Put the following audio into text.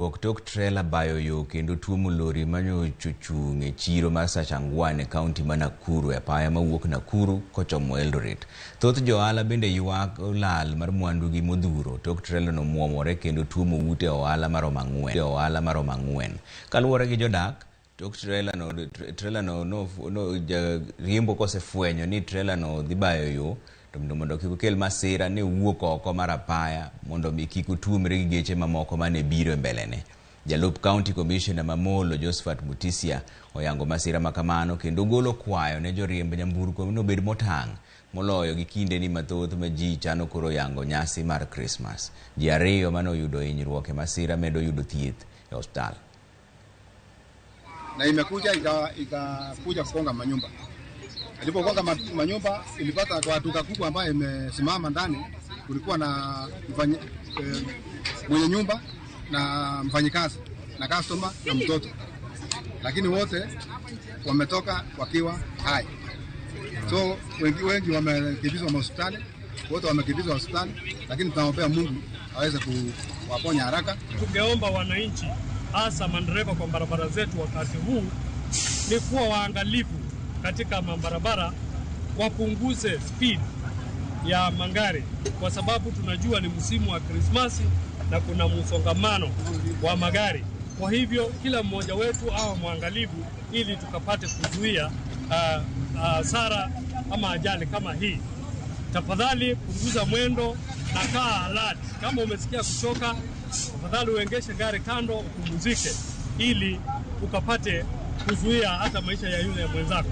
Tok trela bayo yo kendo tuomo lori manyocha ochung' e chiro mar Sachangwan e kaunti ma Nakuru e apaya mawuok Nakuru kochomo Eldoret. Thoth johala bende ywak lal mar mwandugi modhuro tok trela no muomore kendo tuomo ute ohala maromo ang'wen. Ohala maromo ang'wen. Kaluwore gi jodak, tok trela no, trela no, no, no jariembo kosefwenyo ni trela no dhi bayo yo to mondo kik okel masira ne owuok oko mar apaya mondo mi kik otuomre gi geche mamoko mane biro e mbelene. Jalup County Commissioner ma Molo Josephat Mutisia oyango masira ma kamano kendo golo kwayo ne joriemb nyamburko ni obed motang' moloyo gi kindeni mathoth ma ji chano koro yango nyasi mar Krismas. Ji ariyo mane oyudo hinyruok e masira medo yudo thieth e osiptal. Na imekuja ikakuja kugonga manyumba. Ilipogonga manyumba ilipata kwa duka kubwa ambayo imesimama ndani, kulikuwa na mwenye nyumba na mfanyikazi na customer na mtoto, lakini wote wametoka wakiwa hai. So wengi wamekimbizwa hospitali, wote wamekimbizwa hospitali, lakini tunaombea Mungu aweze kuwaponya haraka. Tungeomba wananchi hasa madereva kwa barabara zetu wakati huu ni kuwa waangalifu katika mabarabara, wapunguze speed ya magari kwa sababu tunajua ni msimu wa Krismasi na kuna msongamano wa magari. Kwa hivyo kila mmoja wetu awe mwangalifu ili tukapate kuzuia hasara ama ajali kama hii. Tafadhali punguza mwendo na kaa alert. Kama umesikia kuchoka, tafadhali uengeshe gari kando upumzike ili ukapate kuzuia hata maisha ya yule mwenzako.